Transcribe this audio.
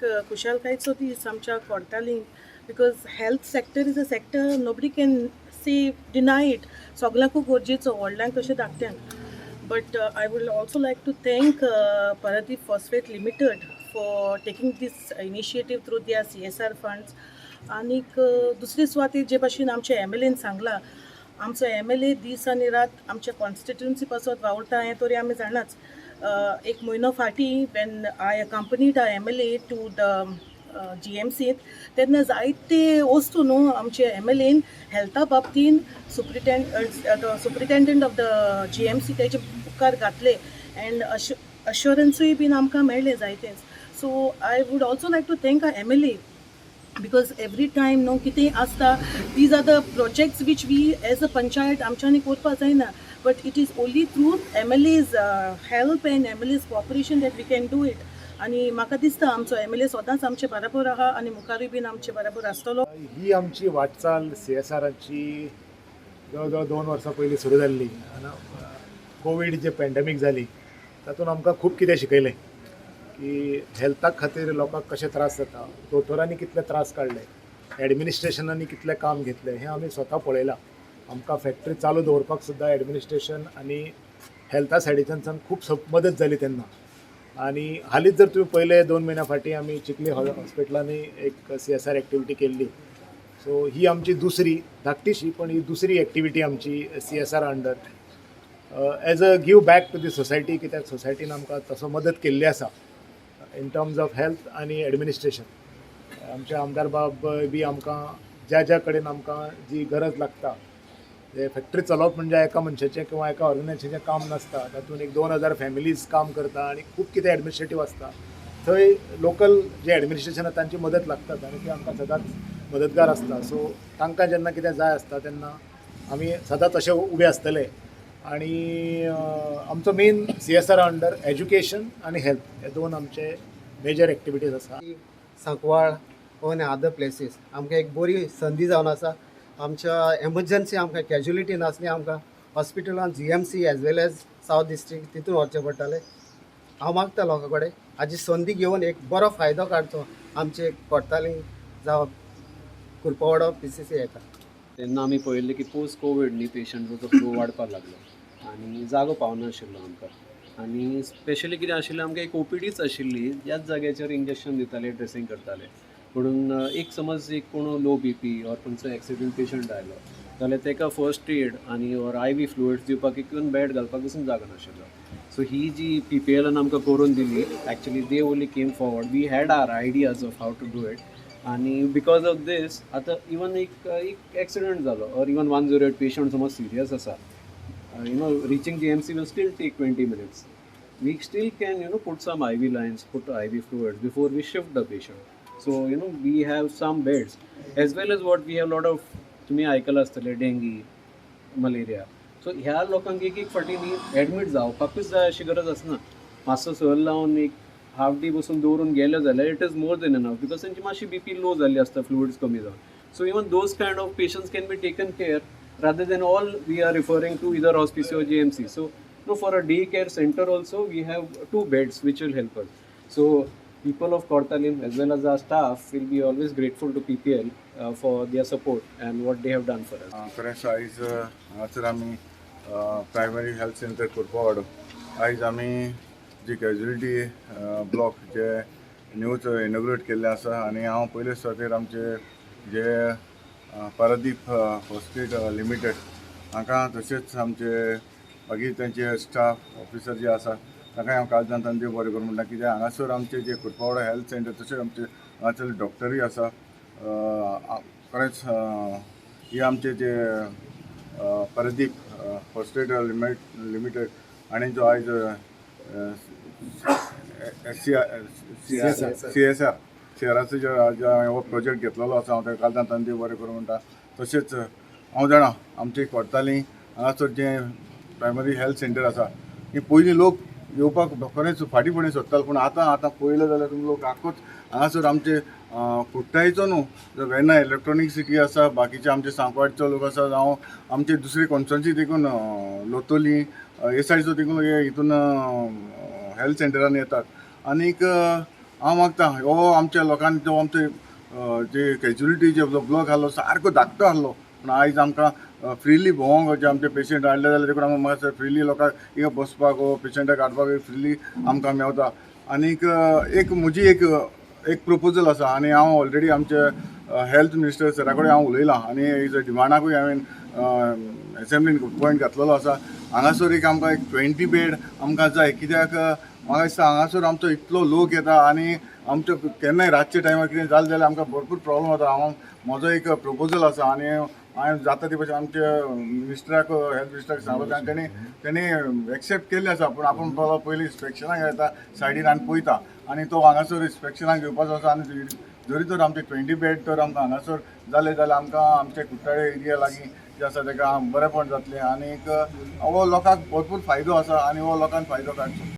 एक खुशालकायेचो दीस आमच्या Cortalim, because health sector is a sector nobody can say deny it. सगल्यांकूच गरजेचो, व्हडल्यांक तशें धाकट्यांक. But I would also like to thank Paradeep Phosphate Limited for taking this initiative through their CSR funds. आनीक दुसरी सुवातेर जे भाशेन आमच्या एमएलएन सांगलां, आमचो एमएलए दीस आनी रात आमच्या कॉन्स्टिट्युन्सी पासत वावुरता हें तरी आमी जाणाच. एक म्हयनो फाटीं when I accompanied our MLA to the जीएमसींत, तेन्ना जायते वस्तू न्हू आमचे एमएलएन हेल्था बाबतीन superintendent of the GMC तेजे मुखार घातले एंड अश्योरन्सूय बीन आमकां मेळ्ळें जायतेच. So I would also like to thank our MLA because every time न्हू कितेंय आसता, these are the projects which we as a panchayat आमच्यांनी करपा जायना, but it is only through MLA's help and MLA's cooperation that we can do it. आनी म्हाका दिसता आमचो एमएलए सदांच आमचे बराबर आहा आनी मुखारूय बीन आमचे बराबर आसतलो. ही आमची वाटचाल सीएसआराची जवळ जवळ 2 वर्सां पयलीं सुरू जाल्ली आनी कोवीड जे पॅन्डेमीक जाली, तातूंत आमकां खूब कितें शिकयलें की हेल्थाक खातीर लोकांक कशे त्रास जाता, दोतोरांनी कितले त्रास काडले, एडमिनिस्ट्रेशनांनी कितलें काम घेतलें, हें आमी स्वता पळयलां. आमकां फॅक्टरी चालू दवरपाक सुद्दां एडमिनिस्ट्रेशन आनी हेल्था सायडीच्यान खूब मदत जाली तेन्ना. आनी हालींच जर तुमी पळयलें, 2 म्हयन्या फाटीं आमी चिखली हॉस्पिटलांनी एक सीएसआर एक्टिविटी केल्ली. सो ही आमची दुसरी, धाकटीशी पण ही दुसरी एक्टिविटी आमची CSR under, as a give back to the society, कित्याक सोसायटीन आमकां तसो मदत केल्ली आसा इन टर्म्स ऑफ हेल्थ आनी एडमिनिस्ट्रेशन. आमचे आमदार बाब बी आमकां ज्या ज्या कडेन आमकां जी गरज लागता, ते फॅक्टरी चलोवप म्हणजे एका मनशाचें किंवा एका ऑर्गनायझेशनाचें काम नासता. तातूंत एक 2000 फॅमिलीज काम करता आनी खूब कितें एडमिनिस्ट्रेटीव आसता. थंय लोकल जे एडमिनिस्ट्रेशन आसा तांची मदत लागतात आनी ती आमकां सदांच मदतगार आसता. सो तांकां जेन्ना कितें जाय आसता तेन्ना आमी सदांच अशे उबे आसतले. आनी आमचो main CSR under education आनी हेल्थ हे दोन आमचे मेजर एक्टिविटीज आसा. सांकवाळ आनी अदर प्लेसीस आमकां एक बरी संदी जावन आसा. आमच्या एमर्जन्सी आमकां कॅज्युलिटी नासली, आमकां हॉस्पिटलान GMC as well as South District तितून व्हरचें पडटालें. हांव मागता लोकां कडेन हाजी संदी घेवन एक बरो फायदो काडचो आमचे कोर्तालीम जावं कुरपवाडो पीसीसी हेका. तेन्ना आमी पळयल्लें की पोस्ट कोवीड न्ही, पेशंटाचो फ्लो वाडपाक लागलो आनी जागो पावनाशिल्लो आमकां. आनी स्पेशली कितें आशिल्लें, आमकां एक ओपीडीच आशिल्ली, त्याच जाग्याचेर इंजेक्शन दिताले, ड्रेसींग करताले. म्हणून एक समज एक कोण लो बीपी ऑर खंयचो एक्सिडंट पेशंट आयलो जाल्यार ताका फर्स्ट एड आनी ऑर आयवी फ्लुइड्स दिवपाक इवन बेड घालपाक पसून जागो नाशिल्लो. सो ही जी पीपीएलान आमकां करून दिली, actually they only came forward. We had our ideas of how to do it आनी because of these आतां इवन एक एक एक्सिडंट जालो or even 108 patient समज सिरियस आसा, reaching GMC will still take 20 minutes. We still can put some IV lines, put IV fluids before we shift the patient. So we have some beds as well as what we have lot of, तुम्ही आयकलां आसतलें, dinghy, malaria. So ह्या लोकांक एक एक फावटी न्ही admit जावपाकूच जाय अशी गरज आसना. मातसो सल लावन एक हाफ डे बसून दवरून गेले जाल्यार it is more than enough, because तांची मातशी बीपी लो जाल्ली आसता फ्लुइड्स कमी जावन. So even those kind of patients can be taken care rather than all we are referring to either hospice or GMC. So no, for a day care center also we have two beds which will help us. So people of Cortalim as well as our staff will be always grateful to PPL for their support and what they have done for us. खरेंच आयज हांगासर आमी primary health centre कुरपावाडो आयज आमी जी casualty block जे news inaugurate केल्लें आसा आनी हांव पयले सुवातेर आमचे जे पारादीप हॉस्पिटल लिमिटेड हांकां, तशेंच आमचे मागीर तांचे स्टाफ ऑफिसर जे आसा तांकां हांव काळजान देव बरें करूं म्हणटा. कित्याक हांगासर आमचे जे कुरपावाडो हेल्थ सेंटर तशेंच आमचे हांगासर डॉक्टरूय आसा. खरेंच ही आमचे जे पारादीप हॉस्पिटल लिमिटेड आनी जो आयज एस सी सीएसआर सीआराचो जो हो प्रोजेक्ट घेतलेलो आसा, हांव ताका काळजान देव बरें करूं म्हणटा. तशेंच हांव जाणा, आमचे कोर्ताली हांगासर जें प्रायमरी हेल्थ सेंटर आसा, ही पयलीं लोक येवपाक खरेंच फाटीं फुडें सोदताले, पूण आतां आतां पळयलें जाल्यार तुमी लोक आखोच हांगासर आमचे कुट्टायचो न्हू, जो वेर्ना इलेक्ट्रॉनीक सिटी आसा, बाकीचे आमचे सांकवाडचो लोक आसा, जावं आमचे दुसरे कॉन्स्टिट्युन्सी देखून लोतोली हे सायडीचो देखून हे हितून हेल्थ सेंटरान येतात. आनीक हांव मागता हो आमच्या लोकांनी जो आमचे जे कॅज्युलिटी जे ब्लॉक आहलो सारको धाकटो आहलो, पूण आयज आमकां फ्रिली भोंवंक जे आमचे पेशंट हाडले जाल्यार देखून आमकां मातशें फ्रिली लोकांक हिंगा बसपाक वो पेशंटाक हाडपाक फ्रिली आमकां मेवता. आनीक एक म्हजी एक एक प्रपोजल आसा आनी हांव ऑलरेडी आमचे हेल्थ मिनिस्टर सरा कडेन हांव उलयलां आनी एज डिमांडाकूय हांवें एसेंब्लीन पॉयंट घातलेलो आसा. हांगासर एक आमकां एक 20 बेड आमकां जाय, कित्याक म्हाका दिसता हांगासर आमचो इतलो लोक येता आनी आमचो केन्नाय रातच्या टायमार कितें जालें जाल्यार आमकां भरपूर प्रॉब्लम जाता. हांव म्हजो एक प्रपोजल आसा आनी हांवें जाता ते भशेन आमच्या मिनिस्टराक, हेल्थ मिनिस्टराक सांगलो आनी तेणी एक्सेप्ट केल्लें आसा. पूण आपूण पयलीं इन्स्पेक्शनाक येता सायडीन आनी पळयता आनी तो हांगासर इन्स्पेक्शनाक घेवपाचो आसा. आनी जरी तर आमचे 20 बेड तर आमकां हांगासर जाले जाल्यार आमकां आमचे कुट्टाळे एरिया लागीं जे आसा ताका बरेंपण जातलें आनीक हो लोकांक भरपूर फायदो आसा आनी हो लोकांक फायदो काडचो.